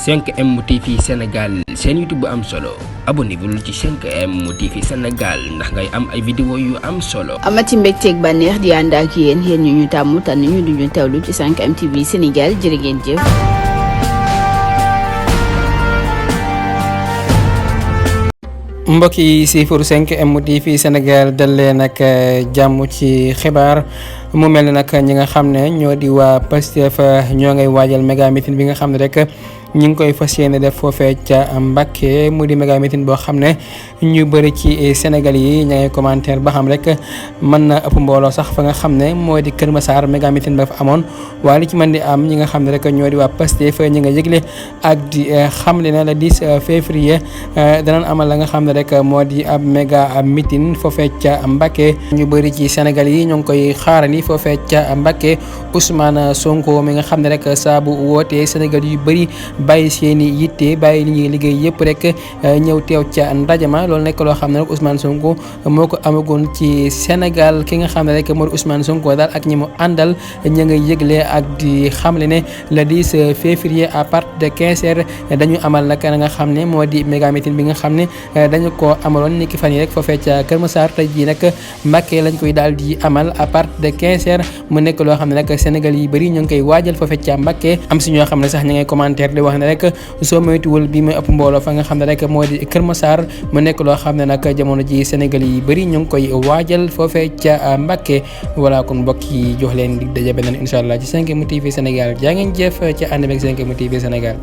5M TV Sénégal seen YouTube bu am solo abonnez-vous ci 5M TV Sénégal ndax ngay am ay vidéo yu am solo. amati mbégteeg bànneex di ànd ak yéen ñu tàmm tànn ñu duñu teewlu ci 5M TV Sénégal jërë ngeen jëf. mbokk yi si pour 5M TV Sénégal dal leen nag jàmm ci xibaar mu mel ne nag ñi nga xam ne ñoo di waa Pastef ñoo ngay waajal méga meeting bi nga xam ne rek ñi ngi koy fas yéene def foofee ca Mbacké mu di méga meeting boo xam ne ñu bëri ci Sénégal yi ña ngay commentaire ba xam rek mën na ëpp mbooloo sax fa nga xam ne moo di Kër Massar méga meeting ba fa amoon waaye li ci mën di am ñi nga xam ne rek ñoo di waa Pastef ñi nga yëgle ak di xamle ne le 10 février danañ amal la nga xam ne rek moo di ab méga meeting foofee ca Mbacké ñu bëri ci Sénégal yi ñoo ngi koy xaarani foofee ca Mbacké Ousmane Sonko mi nga xam ne rek saa bu wootee Sénégal yu bëri bàyyi seeni yitte bàyyi li ñuy liggéey yëpp rek ñëw teew ca ndajama loolu nekk loo xam ne rek Ousmane Sonko moo ko amagoon ci Sénégal ki nga xam ne rek moo di Ousmane Sonko daal ak ñi mu àndal ña nga yëgle ak di xamle ne le 10 février à partir de 15 heures dañu amal nag nga xam ne moo di méga meeting bi nga xam ne dañu ko amaloon ni ki fan yi rek foofee ca Kër Massar tey jii nag Mbacké lañ koy daal di amal à partir de 15 heures mu nekk loo xam ne nag Sénégal yi bëri ñu ngi koy waajal foofee ca Mbacké am si ñoo xam ne sax ñu ngay commentaire di wax ne rek soo moytuwul bi muy ëpp mbooloo fa nga xam ne rek moo di Kër Massar mu nekk loo xam ne nag jamono ji Sénégal yi bëri ñu ngi koy waajal foofee ca Mbacké voilà kon mbokk yi jox leen dig daje beneen incha allah ci 5M TV Sénégal jaa ngeen jëf ci ànd beeg 5M TV Sénégal.